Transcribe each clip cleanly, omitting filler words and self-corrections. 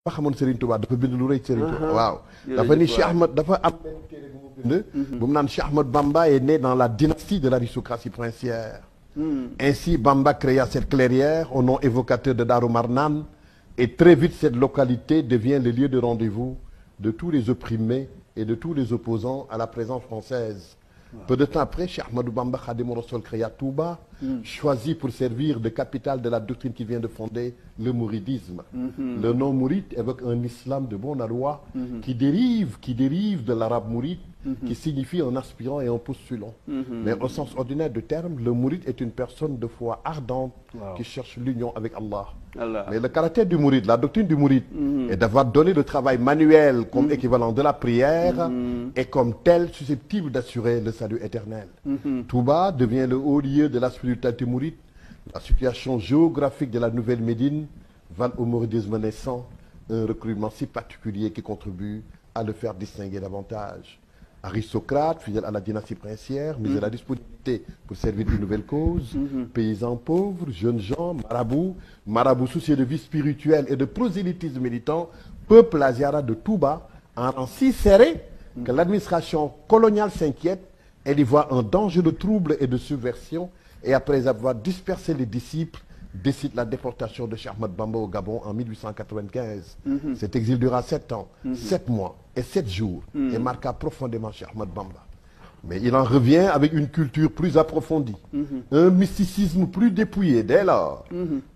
ba xamoon Serigne Touba dafa bind lu rëy Serigne Touba waaw dafa ni Cheikh Ahmad dafa am benn téere bu mu bind bu mu naan Cheikh Ahmad Bamba est né dans la dynastie de l'aristocratie princière. Ainsi Bamba créa cette clairière au nom évocateur de Darou Marnane et très vite cette localité devient le lieu de rendez-vous de tous les opprimés et de tous les opposants à la présence française. Peu de temps après, Cheikh Ahmadou Bamba Khadimou Rassoul créa Touba, choisi pour servir de capitale de la doctrine qui vient de fonder le mouridisme. Le nom mouride évoque un islam de bon aloi qui dérive de l'arabe mouride, qui signifie un aspirant et un postulant. Mais au sens ordinaire du terme, le mouride est une personne de foi ardente qui cherche l'union avec Allah. Mais le caractère du mouride, la doctrine du mouride, est d'avoir donné le travail manuel comme équivalent de la prière et comme tel susceptible d'assurer le salut éternel. Touba devient le haut lieu de la spiritualité mouride. La situation géographique de la Nouvelle Médine va au mouridisme naissant un recrutement si particulier qui contribue à le faire distinguer davantage. Aristocrate, fidèle à la dynastie princière, mis à la disponibilité pour servir une nouvelle cause, paysans pauvres, jeunes gens, marabouts soucieux de vie spirituelle et de prosélytisme militant, peuple asiara de Touba, en rang si serré que l'administration coloniale s'inquiète, elle y voit un danger de trouble et de subversion, et après avoir dispersé les disciples, décide la déportation de Cheikh Ahmad Bamba au Gabon en 1895. Cet exil dura 7 ans, 7 mois et 7 jours et marqua profondément Cheikh Ahmad Bamba. Mais il en revient avec une culture plus approfondie, un mysticisme plus dépouillé. Dès lors,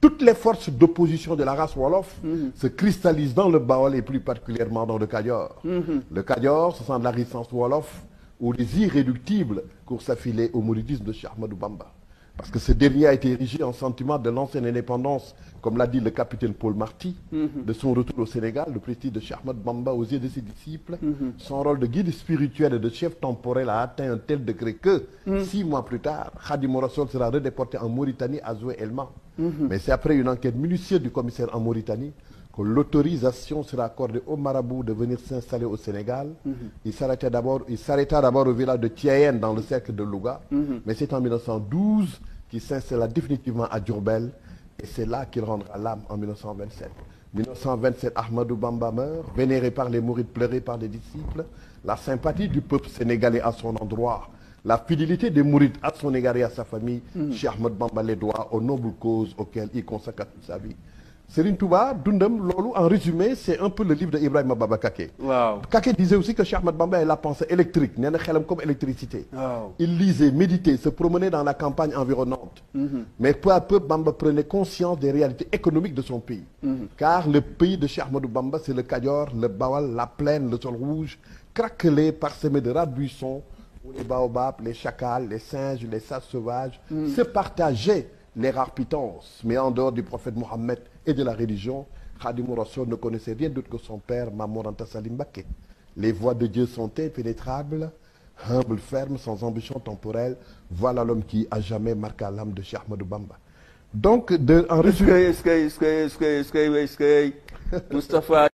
toutes les forces d'opposition de la race Wolof se cristallisent dans le Baol et plus particulièrement dans le Kayor. Le Kayor, ce sont de la résistance Wolof où les irréductibles courent s'affiler au mouridisme de Cheikh Ahmadou Bamba. Parce que ce dernier a été érigé en sentiment de l'ancienne indépendance, comme l'a dit le capitaine Paul Marty, de son retour au Sénégal, le prestige de Cheikh Ahmadou Bamba aux yeux de ses disciples. Son rôle de guide spirituel et de chef temporel a atteint un tel degré que, 6 mois plus tard, Khadimou Rassoul sera redéporté en Mauritanie à Zoué-Elma. Mais c'est après une enquête minutieuse du commissaire en Mauritanie que l'autorisation sera accordée aux marabouts de venir s'installer au Sénégal. Il s'arrêta d'abord au village de Thiayen dans le cercle de Louga, mais c'est en 1912 qu'il s'installa définitivement à Diourbel et c'est là qu'il rendra l'âme en 1927. 1927, Ahmadou Bamba meurt, vénéré par les mourides, pleuré par les disciples. La sympathie du peuple sénégalais à son endroit, la fidélité des mourides à son égard et à sa famille, Cheikh Ahmadou Bamba les doit aux nobles causes auxquelles il consacre toute sa vie. Serigne Touba dundam loolu en résumé c'est un peu le livre de Ibrahima Baba Kaké. Kaké disait aussi que Cheikh Ahmadou Bamba est la pensée électrique, nee na xelam comme électricité. Il lisait, méditait, se promenait dans la campagne environnante. Mais peu à peu Bamba prenait conscience des réalités économiques de son pays. Car le pays de Cheikh Ahmadou Bamba c'est le Kayor, le Bawal, la plaine, le sol rouge, craquelé, parsemé de ras de buissons où les baobabs, les chacals, les singes, les sages sauvages se partageaient les rares pitons. Mais en dehors du prophète Mohammed et de la religion, Khadimou Rassoul ne connaissait rien d'autre que son père, Mame Anta Saly Mbacké. Les voies de Dieu sont impénétrables, humbles, fermes, sans ambition temporelle. Voilà l'homme qui à jamais marqua l'âme de Cheikh Ahmadou Bamba. Donc, en résumé... Moustapha